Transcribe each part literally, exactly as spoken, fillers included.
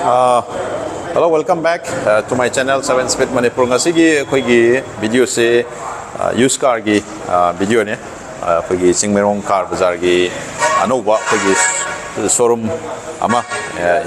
Uh, hello, welcome back uh, to my channel, Seven Speed Manipur. ꯉꯁꯤꯒꯤ ꯑꯩꯈꯣꯏꯒꯤ ꯚꯤꯗꯤꯑꯣꯁꯦ use ꯀꯥꯔꯒꯤ ꯚꯤꯗꯤꯑꯣꯅꯦ꯫ ꯑꯩꯈꯣꯏꯒꯤ ꯆꯤꯡꯃꯩꯔꯣꯡ ꯀꯥꯔ ꯕꯖꯥꯔꯒꯤ ꯑꯅꯧꯕ ꯑꯩꯈꯣꯏꯒꯤ ꯁꯣꯔꯨꯝ ꯑꯃ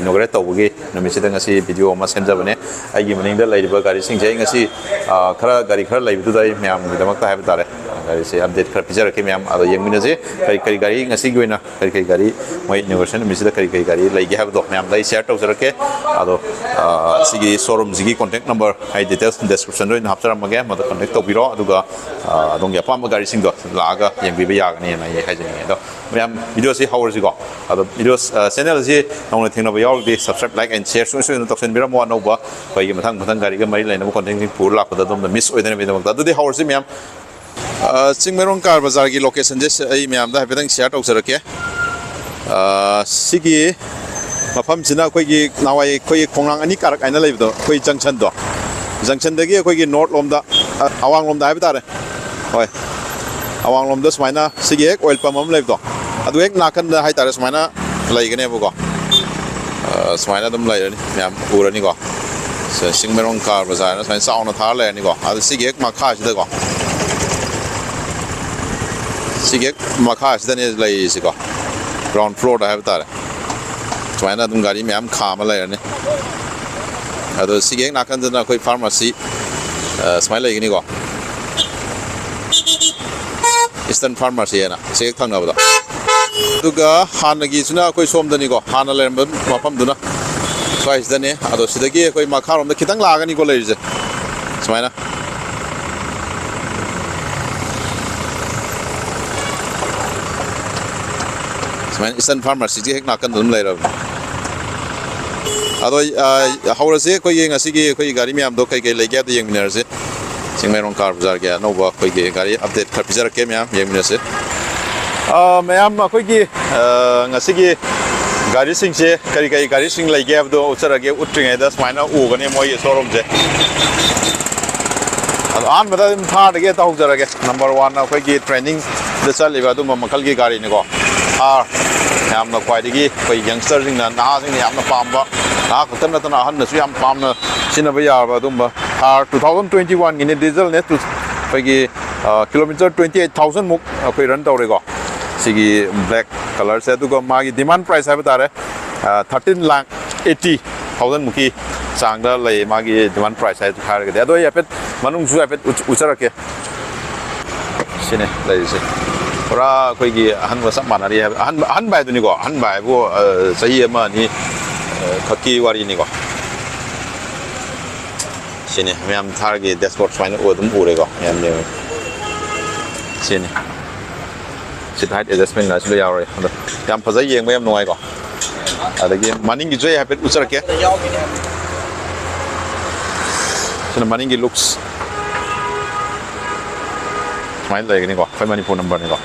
ꯏꯅꯣꯒ꯭ꯔꯦꯠ ꯇꯧꯕꯒꯤ ꯅꯨꯃꯤꯠꯁꯤꯗ ꯉꯁꯤ ꯚꯤꯗꯤꯑꯣ ꯑꯃ ꯁꯦꯝꯖꯕꯅꯦ꯫ ꯑꯩꯒꯤ ꯃꯅꯤꯡꯗ ꯂꯩꯔꯤꯕ ꯒꯥꯔꯤꯁꯤꯡꯁꯦ ꯑꯩ ꯉꯁꯤ ꯑ, ꯈꯔ ꯒꯥꯔꯤ ꯈꯔ ꯂꯩꯕꯗꯨꯗ ꯑꯩ ꯃꯌꯥꯝꯒꯤꯗꯃꯛꯇ ꯍꯥꯏꯕ ꯇꯥꯔꯦ, ꯒꯥꯔꯤꯁꯦ ꯑꯞꯗꯦꯠ ꯈꯔ ꯄꯤꯖꯔꯛꯀꯦ꯫ ꯃꯌꯥꯝ ꯑꯗꯣ ꯌꯦꯡꯃꯤꯟꯅꯁꯦ, ꯀꯔꯤ ꯀꯔꯤ ꯒꯥꯔꯤ ꯉꯁꯤꯒꯤ ꯑꯣꯏꯅ ꯀꯔꯤ ꯀꯔꯤ ꯒꯥꯔꯤ ꯃꯣꯏ ꯏꯅꯣꯒ꯭ꯔꯦꯁꯟ ꯅꯨꯃꯤꯠꯁꯤꯗ ꯀꯔꯤ ꯀꯔꯤ ꯒꯥꯔꯤ ꯂꯩꯒꯦ ꯍꯥꯏꯕꯗꯣ ꯃꯌꯥꯝꯗ ꯑꯩ ꯁꯤꯌꯔ ꯇꯧꯖꯔꯛꯀꯦ꯫ ꯑꯗꯣ ꯑ, ꯁꯤꯒꯤ ꯁꯣꯔꯨꯝꯁꯤꯒꯤ ꯀꯣꯟꯇꯦꯛ ꯅꯝꯕꯔ ꯑꯩ ꯗꯤꯇꯦꯜꯁ ꯗꯦꯁꯀ꯭ꯔꯤꯞꯁꯟꯗ ꯑꯣꯏꯅ ꯍꯥꯞꯆꯔꯝꯃꯒꯦ, ꯃꯗꯨ ꯀꯣꯟꯇꯦꯛ ꯇꯧꯕꯤꯔꯣ꯫ ꯑꯗꯨꯒ ꯑ, ꯑꯗꯣꯝꯒꯤ ꯑꯄꯥꯝꯕ ꯒꯥꯔꯤꯁꯤꯡꯗꯣ ꯂꯥꯛꯑꯒ ꯌꯦꯡꯕꯤꯕ ꯌꯥꯒꯅꯤꯅ ꯑꯩ ꯍꯥꯏꯖꯅꯤꯡꯉꯤ꯫ ꯑꯗꯣ ꯃꯌꯥꯝ ꯚꯤꯗꯤꯑꯣꯁꯤ ꯍꯧꯔꯁꯤꯀꯣ꯫ ꯑꯗꯣ ꯚꯤꯗꯤꯑꯣ ꯆꯦꯅꯦꯜꯁꯤ ꯅꯧꯅ ꯊꯦꯡꯅꯕ ꯌꯥꯎꯔꯒꯗꯤ ꯁꯕꯁꯀ꯭ꯔꯥꯏꯕ, ꯂꯥꯏꯛ ꯑꯦꯟ ꯁꯤꯌꯔ ꯁꯣꯏ ꯁꯣꯏꯗꯅ ꯇꯧꯁꯟꯕꯤꯔꯝꯃꯣ꯫ ꯑꯅꯧꯕ ꯑꯩꯈꯣꯏꯒꯤ ꯃꯊꯪ ꯃꯊꯪ ꯒꯥꯔꯤꯒ ꯃꯔꯤ ꯂꯩꯅꯕ ꯀꯣꯟꯇꯦꯟꯁꯤꯡ ꯄꯨꯔ ꯂꯥꯛꯄꯗ ꯑꯗꯣꯝꯗ ꯃꯤꯁ ꯑꯣꯏꯗꯅꯕꯒꯤꯗꯃꯛꯇ꯫ ꯑꯗꯨꯗꯤ ꯍꯧꯔꯁꯤ ꯃꯌꯥꯝ꯫ ꯑ, ꯆꯤꯡꯃꯩꯔꯣꯡ ꯀꯥꯔ ꯕꯖꯥꯔꯒꯤ ꯂꯣꯀꯦꯁꯟꯁꯦ ꯑꯩ ꯃꯌꯥꯝꯗ ꯍꯥꯏꯐꯦꯠꯇꯪ ꯁꯤꯌꯥꯔ ꯇꯧꯖꯔꯛꯀꯦ꯫ ꯑ, ꯁꯤꯒꯤ ꯃꯐꯝꯁꯤꯅ ꯑꯩꯈꯣꯏꯒꯤ ꯅꯍꯥꯟꯋꯥꯏ ꯑꯩꯈꯣꯏꯒꯤ ꯈꯣꯡꯅꯥꯡ ꯑꯅꯤ ꯀꯥꯔꯛ ꯍꯥꯏꯅ ꯂꯩꯕꯗꯣ, ꯑꯩꯈꯣꯏ ꯖꯪꯁꯟꯗꯣ, ꯖꯪꯁꯟꯗꯒꯤ ꯑꯩꯈꯣꯏꯒꯤ ꯅꯣꯔꯠ ꯂꯣꯝꯗ, ꯑ, ꯑꯋꯥꯡ ꯂꯣꯝꯗ ꯍꯥꯏꯕ ꯇꯥꯔꯦ꯫ ꯍꯣꯏ, ꯑꯋꯥꯡꯂꯣꯝꯗ ꯁꯨꯃꯥꯏꯅ ꯁꯤꯒꯤ ꯍꯦꯛ ꯑꯣꯏꯜ ꯄꯝ ꯑꯃ ꯂꯩꯕꯗꯣ, ꯑꯗꯨ ꯍꯦꯛ ꯅꯥꯀꯟꯗ ꯍꯥꯏꯇꯥꯔꯦ, ꯁꯨꯃꯥꯏꯅ ꯂꯩꯒꯅꯦꯕꯀꯣ꯫ ꯑ, ꯁꯨꯃꯥꯏꯅ ꯑꯗꯨꯝ ꯂꯩꯔꯅꯤ, ꯃꯌꯥꯝ ꯎꯔꯅꯤꯀꯣ꯫ ꯁ-, ꯆꯤꯡꯃꯩꯔꯣꯡ ꯀꯥꯔ ꯕꯖꯥꯔꯅ ꯁꯨꯃꯥꯏꯅ ꯆꯥꯎꯅ ꯊꯥꯔ ꯂꯩꯔꯅꯤꯀꯣ꯫ ꯑꯗꯨ ꯁꯤꯒꯤ ꯍꯦꯛ ꯃꯈꯥꯁꯤꯗꯀꯣ, ꯁꯤꯒꯤ ꯍꯦꯛ ꯃꯈꯥꯁꯤꯗꯅꯦ ꯂꯩꯔꯤꯁꯤꯀꯣ, ꯒ꯭ꯔꯥꯎꯟ ꯐ꯭ꯂꯣꯔꯗ ꯍꯥꯏꯕ ꯇꯥꯔꯦ꯫ ꯁꯨꯃꯥꯏꯅ ꯑꯗꯨꯝ ꯒꯥꯔꯤ ꯃꯌꯥꯝ ꯈꯥꯝꯃ ꯂꯩꯔꯅꯤ꯫ ꯑꯗꯣ ꯁꯤꯒꯤ ꯍꯦꯛ ꯅꯥꯀꯟꯗꯅ ꯑꯩꯈꯣꯏ ꯐꯥꯔꯃꯥꯁꯤ, ꯑ, ꯁꯨꯃꯥꯏꯅ ꯂꯩꯒꯅꯤꯀꯣ, ꯏꯁꯇꯔꯟ ꯐꯥꯔꯃꯥꯁꯤ ꯍꯥꯏꯅ ꯁꯤ ꯍꯦꯛ ꯊꯪꯅꯕꯗ꯫ ꯑꯗꯨꯒ ꯍꯥꯟꯅꯒꯤꯁꯤꯅ ꯑꯩꯈꯣꯏ ꯁꯣꯝꯗꯅꯤꯀꯣ, ꯍꯥꯟꯅ ꯂꯩꯔꯝꯕ ꯃꯐꯝꯗꯨꯅ ꯁ꯭ꯋꯥꯏꯁꯤꯗꯅꯦ꯫ ꯑꯗꯣ ꯁꯤꯗꯒꯤ ꯑꯩꯈꯣꯏ ꯃꯈꯥꯔꯣꯝꯗ ꯈꯤꯇꯪ ꯂꯥꯛꯑꯒꯅꯤꯀꯣ ꯂꯩꯔꯤꯁꯦ, ꯁꯨꯃꯥꯏꯅ꯫ ꯁꯨꯃꯥꯏꯅ ꯏꯁꯇꯔꯟ ꯐꯥꯔꯃꯥꯁꯤꯒꯤ ꯍꯦꯛ ꯅꯥꯀꯟꯗ ꯑꯗꯨꯝ ꯂꯩꯔꯕꯅꯤ꯫ ꯑꯗꯣ, ꯑ, ꯍꯧꯔꯁꯦ꯫ ꯑꯩꯈꯣꯏꯒꯤ ꯉꯁꯤꯒꯤ ꯑꯩꯈꯣꯏꯒꯤ ꯒꯥꯔꯤ ꯃꯌꯥꯝꯗꯣ ꯀꯩ ꯀꯩ ꯂꯩꯒꯦ ꯍꯥꯏꯕꯗꯣ ꯌꯦꯡꯃꯤꯟꯅꯔꯁꯦ꯫ ꯆꯤꯡꯃꯩꯔꯣꯡ ꯀꯥꯔ ꯕꯖꯥꯔꯒꯤ ꯑꯅꯧꯕ ꯑꯩꯈꯣꯏꯒꯤ ꯒꯥꯔꯤ ꯑꯞꯗꯦꯠ ꯈꯔ ꯄꯤꯖꯔꯛꯀꯦ, ꯃꯌꯥꯝ ꯌꯦꯡꯃꯤꯟꯅꯁꯦ꯫ ꯑ, ꯃꯌꯥꯝ ꯑꯩꯈꯣꯏꯒꯤ, ꯑ, ꯉꯁꯤꯒꯤ ꯒꯥꯔꯤꯁꯤꯡꯁꯦ ꯀꯔꯤ ꯀꯔꯤ ꯒꯥꯔꯤꯁꯤꯡ ꯂꯩꯒꯦ ꯍꯥꯏꯕꯗꯣ ꯎꯠꯆꯔꯒꯦ꯫ ꯎꯠꯇ꯭ꯔꯤꯉꯩꯗ ꯁꯨꯃꯥꯏꯅ ꯎꯒꯅꯤ ꯃꯣꯏꯒꯤ ꯁꯣꯔꯨꯝꯁꯦ꯫ ꯑꯗꯣ ꯑꯍꯥꯟꯕꯗ ꯑꯗꯨꯝ ꯊꯥꯔꯗꯒꯤ ꯍꯦꯛꯇ ꯍꯧꯖꯔꯒꯦ꯫ ꯅꯝꯕꯔ ꯋꯥꯟ ꯑꯩꯈꯣꯏꯒꯤ ꯇ꯭ꯔꯦꯟꯗꯤꯡꯗ ꯆꯠꯂꯤꯕ ꯑꯗꯨꯝꯕ ꯃꯈꯜꯒꯤ ꯒꯥꯔꯤꯅꯤꯀꯣ꯫ ꯊꯥꯔ, ꯌꯥꯝꯅ ꯈ꯭ꯋꯥꯏꯗꯒꯤ ꯑꯩꯈꯣꯏ ꯌꯪꯁꯇꯔꯁꯤꯡꯅ, ꯅꯍꯥꯁꯤꯡꯅ ꯌꯥꯝꯅ ꯄꯥꯝꯕ, ꯅꯍꯥ ꯈꯛꯇ ꯅꯠꯇꯅ ꯑꯍꯟꯅꯁꯨ ꯌꯥꯝ ꯄꯥꯝꯅ ꯁꯤꯖꯤꯟꯅꯕ ꯌꯥꯔꯕ ꯑꯗꯨꯝꯕ ꯊꯥꯔ, two thousand twenty one ꯒꯤꯅꯤ, ꯗꯤꯖꯜꯅꯦ꯫ ꯑꯩꯈꯣꯏꯒꯤ ꯀꯤꯂꯣꯃꯤꯇꯔ twenty eight thousand ꯃꯨꯛ ꯑꯩꯈꯣꯏ ꯔꯟ ꯇꯧꯔꯦꯀꯣ, ꯁꯤꯒꯤ ꯕ꯭ꯂꯦꯛ ꯀꯂꯔꯁꯦ꯫ ꯑꯗꯨꯒ ꯃꯥꯒꯤ ꯗꯤꯃꯥꯟ ꯄ꯭ꯔꯥꯏꯁ ꯍꯥꯏꯕ ꯇꯥꯔꯦ, ꯊꯥꯔꯇꯤꯟ ꯂꯥꯛ ꯑꯩꯠꯇꯤ ꯊꯥꯎꯖꯟ ꯃꯨꯛꯀꯤ ꯆꯥꯡꯗ ꯂꯩ ꯃꯥꯒꯤ ꯗꯤꯃꯥꯟ ꯄ꯭ꯔꯥꯏꯁ ꯍꯥꯏ-, ꯍꯥꯏꯔꯒꯗꯤ꯫ ꯑꯗꯣ ꯑꯩ ꯍꯥꯏꯐꯦꯠ ꯃꯅꯨꯡꯁꯨ ꯍꯥꯏꯐꯦꯠ ꯎꯠ-, ꯎꯠꯆꯔꯛꯀꯦ꯫ ꯁꯤꯅꯦ ꯂꯩꯔꯤꯁꯦ, ꯄꯨꯔꯥ ꯑꯩꯈꯣꯏꯒꯤ ꯑꯍꯟꯕ ꯆꯞ ꯃꯥꯟꯅꯔꯤ ꯍꯥꯏꯕ, ꯑꯍꯟꯕ, ꯑꯍꯟꯕ ꯍꯥꯏꯗꯨꯅꯤꯀꯣ꯫ ꯑꯍꯟꯕ ꯍꯥꯏꯕꯨ, ꯑ, ꯆꯍꯤ ꯑꯃ ꯑꯅꯤ, ꯑ, ꯈꯛꯀꯤ ꯋꯥꯔꯤꯅꯤꯀꯣ꯫ ꯁꯤꯅꯤ ꯃꯌꯥꯝ ꯊꯥꯔꯒꯤ ꯗꯦꯁꯕꯣꯔꯗ ꯁꯨꯃꯥꯏꯅ ꯑꯗꯨꯝ ꯎꯔꯦꯀꯣ ꯃꯌꯥꯝ ꯌꯦꯡꯉꯣ꯫ ꯁꯤꯅꯤ꯫ ꯁꯤꯠ ꯍꯥꯏꯠ ꯑꯦꯗꯖꯁꯃꯦꯟ ꯀꯥꯏꯁꯨ ꯂꯣꯏ ꯌꯥꯎꯔꯦ꯫ ꯑꯗꯣ ꯌꯥꯝ ꯐꯖꯩ, ꯌꯦꯡꯕ ꯌꯥꯝ ꯅꯨꯡꯉꯥꯏꯀꯣ꯫ ꯑꯗꯒꯤ ꯃꯅꯤꯡꯒꯤꯁꯨ ꯑꯩ ꯍꯥꯏꯐꯦꯠ ꯎꯠꯆꯔꯛꯀꯦ꯫ ꯁꯤꯅ ꯃꯅꯤꯡꯒꯤ ꯂꯨꯛꯁ꯫ ꯁꯨꯃꯥꯏꯅ ꯂꯩꯒꯅꯤꯀꯣ, ꯑꯩꯈꯣꯏ ꯃꯅꯤꯄꯨꯔ ꯅꯝꯕꯔꯅꯤꯀꯣ꯫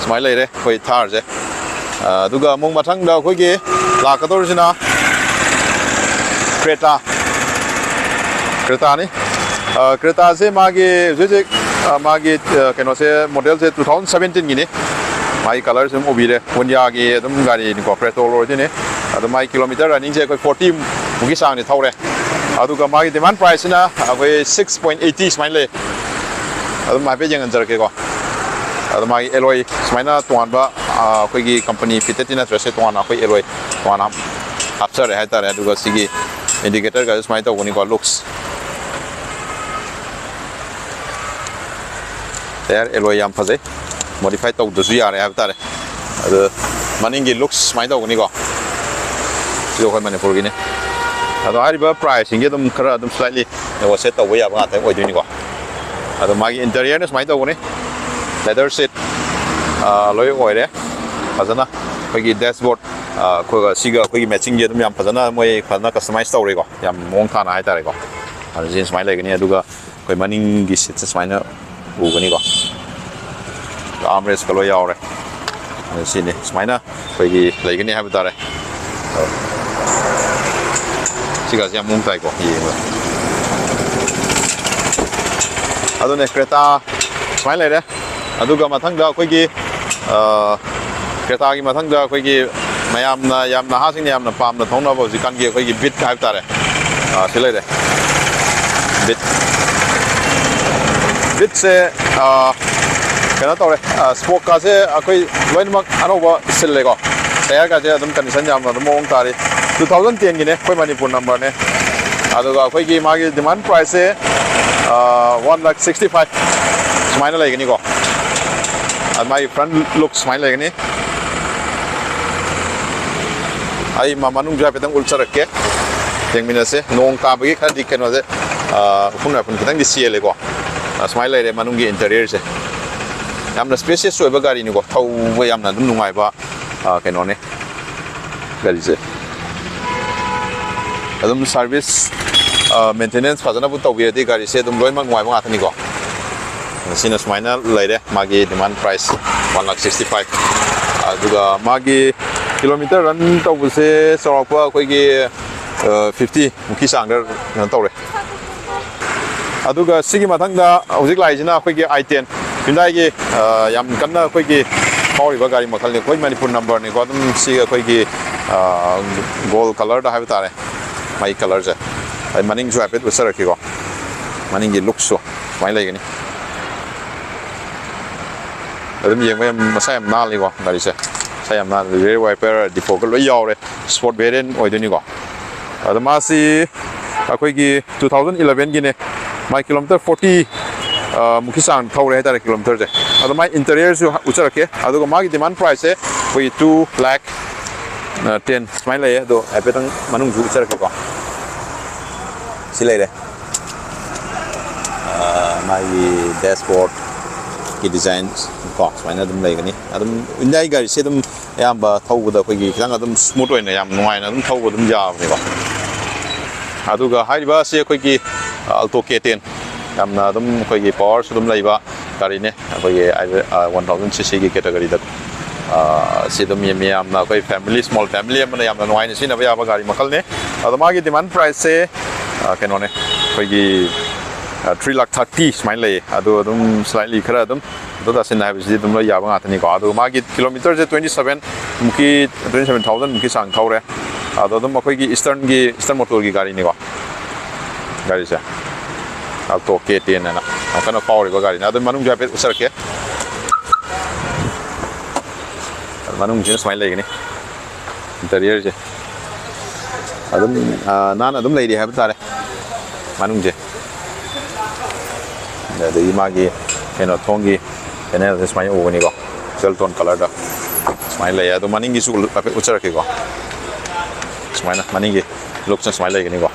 ꯁꯨꯃꯥꯏꯅ ꯂꯩꯔꯦ ꯑꯩꯈꯣꯏ ꯊꯥꯔꯁꯦ꯫ ꯑ, ꯑꯗꯨꯒ ꯑꯃꯨꯛ ꯃꯊꯪꯗ ꯑꯩꯈꯣꯏꯒꯤ ꯂꯥꯛꯀꯗꯧꯔꯤꯁꯤꯅ ꯀ꯭ꯔꯦꯇꯥ꯫ ꯀ꯭ꯔꯦꯇꯥꯅꯤ꯫ ꯑ, ꯀ꯭ꯔꯦꯇꯥꯁꯦ ꯃꯥꯒꯤ ꯍꯧꯖꯤꯛ ꯍꯧꯖꯤꯛ, ꯑ, ꯃꯥꯒꯤ, ꯑ, ꯀꯩꯅꯣꯁꯦ, ꯃꯣꯗꯦꯜꯁꯦ two thousand seventeen ꯒꯤꯅꯤ꯫ ꯃꯥꯒꯤ ꯀꯂꯔꯁꯦ ꯑꯗꯨꯝ ꯎꯕꯤꯔꯦ꯫ ꯍꯣꯟꯗꯥꯒꯤ ꯑꯗꯨꯝ ꯒꯥꯔꯤꯅꯤꯀꯣ, ꯄꯦꯇ꯭ꯔꯣꯜ ꯑꯣꯏꯗꯣꯏꯅꯤ꯫ ꯑꯗꯣ ꯃꯥꯒꯤ ꯀꯤꯂꯣꯃꯤꯇꯔ ꯔꯟꯅꯤꯡꯁꯦ ꯑꯩꯈꯣꯏ forty ꯃꯨꯛꯀꯤ ꯆꯥꯡꯗꯤ ꯊꯧꯔꯦ꯫ ꯑꯗꯨꯒ ꯃꯥꯒꯤ ꯗꯤꯃꯥꯟ ꯄ꯭ꯔꯥꯏꯁꯁꯤꯅ ꯑꯩꯈꯣꯏ six point eighty ꯁꯨꯃꯥꯏꯅ ꯂꯩ꯫ ꯑꯗꯨꯝ ꯍꯥꯏꯐꯦꯠ ꯌꯦꯡꯍꯟꯖꯔꯛꯀꯦꯀꯣ꯫ ꯑꯗꯣ ꯃꯥꯒꯤ ꯑꯦꯂꯣꯏ ꯁꯨꯃꯥꯏꯅ ꯇꯣꯉꯥꯟꯕ, ꯑ, ꯑꯩꯈꯣꯏꯒꯤ ꯀꯝꯄꯅꯤ ꯐꯤꯇꯦꯠꯇꯤ ꯅꯠꯇ꯭ꯔꯁꯨ ꯇꯣꯉꯥꯟꯅ ꯑꯩꯈꯣꯏ ꯑꯦꯂꯣꯏ ꯇꯣꯉꯥꯟꯅ ꯍꯥꯞꯆꯔꯦ ꯍꯥꯏꯇꯥꯔꯦ꯫ ꯑꯗꯨꯒ ꯁꯤꯒꯤ ꯏꯟꯗꯤꯀꯦꯇꯔꯒꯁꯨ ꯁꯨꯃꯥꯏꯅ ꯇꯧꯕꯅꯤꯀꯣ, ꯂꯨꯛꯁ꯫ ꯇꯌꯥꯔ ꯑꯦꯂꯣꯏ ꯌꯥꯝ ꯐꯖꯩ, ꯃꯣꯗꯤꯐꯥꯏ ꯇꯧꯗ꯭ꯔꯁꯨ ꯌꯥꯔꯦ ꯍꯥꯏꯕ ꯇꯥꯔꯦ꯫ ꯑꯗꯣ ꯃꯅꯤꯡꯒꯤ ꯂꯨꯛꯁ ꯁꯨꯃꯥꯏꯅ ꯇꯧꯒꯅꯤꯀꯣ꯫ ꯁꯤꯁꯨ ꯑꯩꯈꯣꯏ ꯃꯅꯤꯄꯨꯔꯒꯤꯅꯤ꯫ ꯑꯗꯣ ꯍꯥꯏꯔꯤꯕ ꯄ꯭ꯔꯥꯏꯁꯁꯤꯡꯁꯦ ꯑꯗꯨꯝ ꯈꯔ ꯑꯗꯨꯝ slightly negotiate ꯇꯧꯕ ꯌꯥꯕ ꯉꯥꯛꯇ ꯑꯣꯏꯗꯣꯏꯅꯤꯀꯣ꯫ ꯑꯗꯣ ꯃꯥꯒꯤ ꯏꯟꯇꯔꯤꯌꯔꯅ ꯁꯨꯃꯥꯏꯅ ꯇꯧꯒꯅꯤ, ꯂꯦꯗꯔ ꯁꯤꯠ ꯂꯣꯏ ꯑꯣꯏꯔꯦ꯫ ꯐꯖꯅ ꯑꯩꯈꯣꯏꯒꯤ ꯗꯦꯁꯕꯣꯔꯗ, ꯑꯩꯈꯣꯏꯒ ꯁꯤꯒ ꯑꯩꯈꯣꯏꯒꯤ ꯃꯦꯠꯆꯤꯡꯁꯦ ꯑꯗꯨꯝ ꯌꯥꯝ ꯐꯖꯅ ꯃꯣꯏ ꯐꯖꯅ ꯀꯁꯇꯃꯥꯏꯁ ꯇꯧꯔꯦꯀꯣ, ꯌꯥꯝ ꯃꯑꯣꯡ ꯇꯥꯅ ꯍꯥꯏꯇꯥꯔꯦꯀꯣ꯫ ꯑꯗꯨ ꯁꯤ ꯁꯨꯃꯥꯏꯅ ꯂꯩꯒꯅꯤ꯫ ꯑꯗꯨꯒ ꯑꯩꯈꯣꯏ ꯃꯅꯤꯡꯒꯤ ꯁꯤꯠꯁꯦ ꯁꯨꯃꯥꯏꯅ ꯎꯒꯅꯤꯀꯣ꯫ ꯑꯥꯔꯝꯔꯦꯁꯀ ꯂꯣꯏ ꯌꯥꯎꯔꯦ꯫ ꯑꯗꯨ ꯁꯤꯅꯤ ꯁꯨꯃꯥꯏꯅ ꯑꯩꯈꯣꯏꯒꯤ ꯂꯩꯒꯅꯤ ꯍꯥꯏꯕ ꯇꯥꯔꯦ꯫ ꯁꯤꯒꯁꯦ ꯌꯥꯝ ꯃꯑꯣꯡ ꯇꯥꯏꯀꯣ, ꯌꯦꯡꯕꯗ꯫ ꯑꯗꯨꯅꯦ ꯀ꯭ꯔꯦꯇꯥ ꯁꯨꯃꯥꯏꯅ ꯂꯩꯔꯦ꯫ ꯑꯗꯨꯒ ꯃꯊꯪꯗ ꯑꯩꯈꯣꯏꯒꯤ, ꯑ, Cretaꯒꯤ ꯃꯊꯪꯗ ꯑꯩꯈꯣꯏꯒꯤ ꯃꯌꯥꯝꯅ, ꯌꯥꯝ ꯅꯍꯥꯁꯤꯡꯅ ꯌꯥꯝꯅ ꯄꯥꯝꯅ ꯊꯧꯅꯕ ꯍꯧꯖꯤꯛꯀꯥꯟꯒꯤ ꯑꯩꯈꯣꯏꯒꯤ Beat ꯍꯥꯏꯕ ꯇꯥꯔꯦ꯫ ꯑ, ꯁꯤ ꯂꯩꯔꯦ, Beat꯫ Beatꯁꯦ, ꯑ, ꯀꯩꯅꯣ ꯇꯧꯔꯦ, ꯑ, spokeꯀꯥꯁꯦ ꯑꯩꯈꯣꯏ ꯂꯣꯏꯅꯃꯛ ꯑꯅꯧꯕ ꯁꯤꯜꯂꯦꯀꯣ꯫ Tyreꯒꯥꯁꯦ ꯑꯗꯨꯝ condition ꯌꯥꯝꯅ ꯑꯗꯨꯝ ꯃꯑꯣꯡ ꯇꯥꯔꯤ꯫ Two thousand tenꯒꯤꯅꯦ, ꯑꯩꯈꯣꯏ ꯃꯅꯤꯄꯨꯔ numberꯅꯦ꯫ ꯑꯗꯨꯒ ꯑꯩꯈꯣꯏꯒꯤ ꯃꯥꯒꯤ demand priceꯁꯦ, ꯑ, one lakh sixty five ꯁꯨꯃꯥꯏꯅ ꯂꯩꯒꯅꯤꯀꯣ꯫ ꯑꯗ ꯃꯥꯒꯤ front look ꯁꯨꯃꯥꯏꯅ ꯂꯩꯒꯅꯤ꯫ ꯑꯩ ꯃ-, ꯃꯅꯨꯡꯁꯨ ꯍꯥꯏꯐꯦꯠꯇꯪ ꯎꯠꯆꯔꯛꯀꯦ, ꯌꯦꯡꯃꯤꯟꯅꯁꯦ꯫ ꯅꯣꯡ ꯇꯥꯕꯒꯤ ꯈꯔꯗꯤ ꯀꯩꯅꯣꯁꯦ, ꯑ, ꯎꯐꯨꯟ ꯋꯥꯏꯐꯨꯟ ꯈꯤꯇꯪꯗꯤ ꯆꯦꯜꯂꯦꯀꯣ꯫ ꯑ, ꯁꯨꯃꯥꯏꯅ ꯂꯩꯔꯦ ꯃꯅꯨꯡꯒꯤ interiorꯁꯦ꯫ ꯌꯥꯝꯅ spacious ꯑꯣꯏꯕ ꯒꯥꯔꯤꯅꯤꯀꯣ, ꯊꯧꯕ ꯌꯥꯝꯅ ꯑꯗꯨꯝ ꯅꯨꯡꯉꯥꯏꯕ, ꯑ, ꯀꯩꯅꯣꯅꯦ ꯒꯥꯔꯤꯁꯦ꯫ ꯑꯗꯨꯝ service, ꯑ, maintenance ꯐꯖꯅꯕꯨ ꯇꯧꯕꯤꯔꯗꯤ ꯒꯥꯔꯤꯁꯦ ꯑꯗꯨꯝ ꯂꯣꯏꯅꯃꯛ ꯅꯨꯡꯉꯥꯏꯕ ꯉꯥꯛꯇꯅꯤꯀꯣ꯫ ꯁꯤꯅ ꯁꯨꯃꯥꯏꯅ ꯂꯩꯔꯦ, ꯃꯥꯒꯤ demand price one lakh sixty five꯫ ꯑꯗꯨꯒ ꯃꯥꯒꯤ kilometre run ꯇꯧꯕꯁꯦ ꯆꯥꯎꯔꯥꯛꯄ ꯑꯩꯈꯣꯏꯒꯤ, ꯑ, fifty ꯃꯨꯛꯀꯤ ꯆꯥꯡꯗ ꯀꯩꯅꯣ ꯇꯧꯔꯦ꯫ ꯑꯗꯨꯒ ꯁꯤꯒꯤ ꯃꯊꯪꯗ ꯍꯧꯖꯤꯛ ꯂꯥꯛꯏꯁꯤꯅ ꯑꯩꯈꯣꯏꯒꯤ i ten, Hyundaiꯒꯤ, ꯑ, ꯌꯥꯝ ꯀꯟꯅ ꯑꯩꯈꯣꯏꯒꯤ ꯐꯥꯎꯔꯤꯕ ꯒꯥꯔꯤ ꯃꯈꯜꯅꯤ꯫ ꯑꯩꯈꯣꯏ ꯃꯅꯤꯄꯨꯔ numberꯅꯤꯀꯣ꯫ ꯑꯗꯨꯝ ꯁꯤ ꯑꯩꯈꯣꯏꯒꯤ, ꯑ, gold colourꯗ ꯍꯥꯏꯕ ꯇꯥꯔꯦ, ꯃꯥꯒꯤ colourꯁꯦ꯫ ꯑꯩ ꯃꯅꯤꯡꯁꯨ ꯍꯥꯏꯐꯦꯠ ꯎꯠꯆꯔꯛꯀꯦꯀꯣ꯫ ꯃꯅꯤꯡꯒꯤ lookꯁꯨ ꯁꯨꯃꯥꯏꯅ ꯂꯩꯒꯅꯤ꯫ ꯑꯗꯨꯝ ꯌꯦꯡꯕ ꯌꯥꯝ, ꯃꯁꯥ ꯌꯥꯝ ꯅꯥꯜꯂꯤꯀꯣ ꯒꯥꯔꯤꯁꯦ꯫ ꯃꯁꯥ ꯌꯥꯝ ꯅꯥꯜꯂꯤ꯫ Rear wiper, defogger ꯂꯣꯏ ꯌꯥꯎꯔꯦ꯫ Sport variant ꯑꯣꯏꯗꯣꯏꯅꯤꯀꯣ꯫ ꯑꯗꯣ ꯃꯥꯁꯤ ꯑꯩꯈꯣꯏꯒꯤ two thousand elevenꯒꯤꯅꯦ꯫ ꯃꯥꯏ kilometre forty, ꯑ, ꯃꯨꯛꯀꯤ ꯆꯥꯡ ꯊꯧꯔꯦ ꯍꯥꯏꯇꯥꯔꯦ, kilometreꯁꯦ꯫ ꯑꯗꯣ ꯃꯥꯏ interiorꯁꯨ ꯎꯠꯆꯔꯛꯀꯦ꯫ ꯑꯗꯨꯒ ꯃꯥꯒꯤ demand priceꯁꯦ ꯑꯩꯈꯣꯏꯒꯤ two lakh, ꯑ, ten ꯁꯨꯃꯥꯏꯅ ꯂꯩꯌꯦ꯫ ꯑꯗꯣ ꯍꯥꯏꯐꯦꯠꯇꯪ ꯃꯅꯨꯡꯁꯨ ꯎꯠꯆꯔꯛꯀꯦꯀꯣ꯫ ꯁꯤ ꯂꯩꯔꯦ꯫ ꯑ, ꯃꯥꯒꯤ dashboardꯀꯤ design ꯀꯣ ꯁꯨꯃꯥꯏꯅ ꯑꯗꯨꯝ ꯂꯩꯒꯅꯤ꯫ ꯑꯗꯨꯝ Hyundai ꯒꯥꯔꯤꯁꯦ ꯑꯗꯨꯝ ꯑꯌꯥꯝꯕ ꯊꯧꯕꯗ ꯑꯩꯈꯣꯏꯒꯤ ꯈꯤꯇꯪ ꯑꯗꯨꯝ smooth ꯑꯣꯏꯅ ꯌꯥꯝ ꯅꯨꯡꯉꯥꯏꯅ ꯑꯗꯨꯝ ꯊꯧꯕ ꯑꯗꯨꯝ ꯌꯥꯕꯅꯦꯀꯣ꯫ ꯑꯗꯨꯒ ꯍꯥꯏꯔꯤꯕ ꯑꯁꯤ ꯑꯩꯈꯣꯏꯒꯤ Alto K ten, ꯌꯥꯝꯅ ꯑꯗꯨꯝ ꯑꯩꯈꯣꯏꯒꯤ powerꯁꯨ ꯑꯗꯨꯝ ꯂꯩꯕ ꯒꯥꯔꯤꯅꯦ꯫ ꯑꯩꯈꯣꯏꯒꯤ, ꯑ, one thousand ccꯒꯤ categoryꯗ, ꯑ, ꯁꯤ ꯑꯗꯨꯝ ꯃꯤ-, ꯃꯤꯌꯥꯝꯅ ꯑꯩꯈꯣꯏ family, small family ꯑꯃꯅ ꯌꯥꯝꯅ ꯅꯨꯡꯉꯥꯏꯅ ꯁꯤꯖꯤꯟꯅꯕ ꯌꯥꯕ ꯒꯥꯔꯤ ꯃꯈꯜꯅꯦ꯫ ꯑꯗꯣ ꯃꯥꯒꯤ demand priceꯁꯦ, ꯑ, ꯀꯩꯅꯣꯅꯦ, ꯑꯩꯈꯣꯏꯒꯤ ꯊ꯭ꯔꯤ ꯂꯥꯛ ꯊꯥꯔꯇꯤ ꯁꯨꯃꯥꯏꯅ ꯂꯩꯌꯦ꯫ ꯑꯗꯣ ꯑꯗꯨꯝ ꯁ꯭ꯂꯥꯏꯠꯂꯤ ꯈꯔ ꯑꯗꯨꯝ ꯇꯥꯊꯣꯛ ꯇꯥꯁꯤꯟ ꯍꯥꯏꯕꯁꯤꯗꯤ ꯑꯗꯨꯝ ꯂꯣꯏ ꯌꯥꯕ ꯉꯥꯛꯇꯅꯤꯀꯣ꯫ ꯑꯗꯣ ꯃꯥꯒꯤ ꯀꯤꯂꯣꯃꯤꯇꯔꯁꯦ ꯇ꯭ꯋꯦꯟꯇꯤ ꯁꯕꯦꯟ ꯃꯨꯛꯀꯤ, ꯇ꯭ꯋꯦꯟꯇꯤ ꯁꯕꯦꯟ ꯊꯥꯎꯖꯟ ꯃꯨꯛꯀꯤ ꯆꯥꯡ ꯊꯧꯔꯦ꯫ ꯑꯗꯣ ꯑꯗꯨꯝ ꯑꯩꯈꯣꯏꯒꯤ ꯏꯁꯇꯔꯟꯒꯤ, ꯏꯁꯇꯔꯟ ꯃꯣꯇꯣꯔꯒꯤ ꯒꯥꯔꯤꯅꯤꯀꯣ꯫ ꯒꯥꯔꯤꯁꯦ Alto K ten ꯍꯥꯏꯅ ꯌꯥꯝ ꯀꯟꯅ ꯐꯥꯎꯔꯤꯕ ꯒꯥꯔꯤꯅꯤ꯫ ꯑꯗꯨ ꯃꯅꯨꯡꯁꯨ ꯍꯥꯏꯐꯦꯠ ꯎꯠꯆꯔꯛꯀꯦ꯫ ꯃꯅꯨꯡꯁꯤꯅ ꯁꯨꯃꯥꯏꯅ ꯂꯩꯒꯅꯤ꯫ ꯏꯟꯇꯔꯤꯌꯔꯁꯦ ꯑꯗꯨꯝ, ꯑ, ꯅꯥꯟꯅ ꯑꯗꯨꯝ ꯂꯩꯔꯤ ꯍꯥꯏꯕ ꯇꯥꯔꯦ ꯃꯅꯨꯡꯁꯦ꯫ ꯑꯗꯒꯤ ꯃꯥꯒꯤ ꯀꯩꯅꯣ, ꯊꯣꯡꯒꯤ ꯄꯦꯅꯦꯜꯁꯦ ꯁꯨꯃꯥꯏꯅ ꯎꯒꯅꯤꯀꯣ, ꯖꯦꯜ ꯇꯣꯟ ꯀꯂꯔꯗ ꯁꯨꯃꯥꯏꯅ ꯂꯩꯌꯦ꯫ ꯑꯗꯣ ꯃꯅꯤꯡꯒꯤꯁꯨ ꯍꯥꯏꯐꯦꯠ ꯎꯠꯆꯔꯛꯀꯦꯀꯣ꯫ ꯁꯨꯃꯥꯏꯅ ꯃꯅꯤꯡꯒꯤ ꯂꯨꯛꯁꯤꯅ ꯁꯨꯃꯥꯏꯅ ꯂꯩꯒꯅꯤꯀꯣ꯫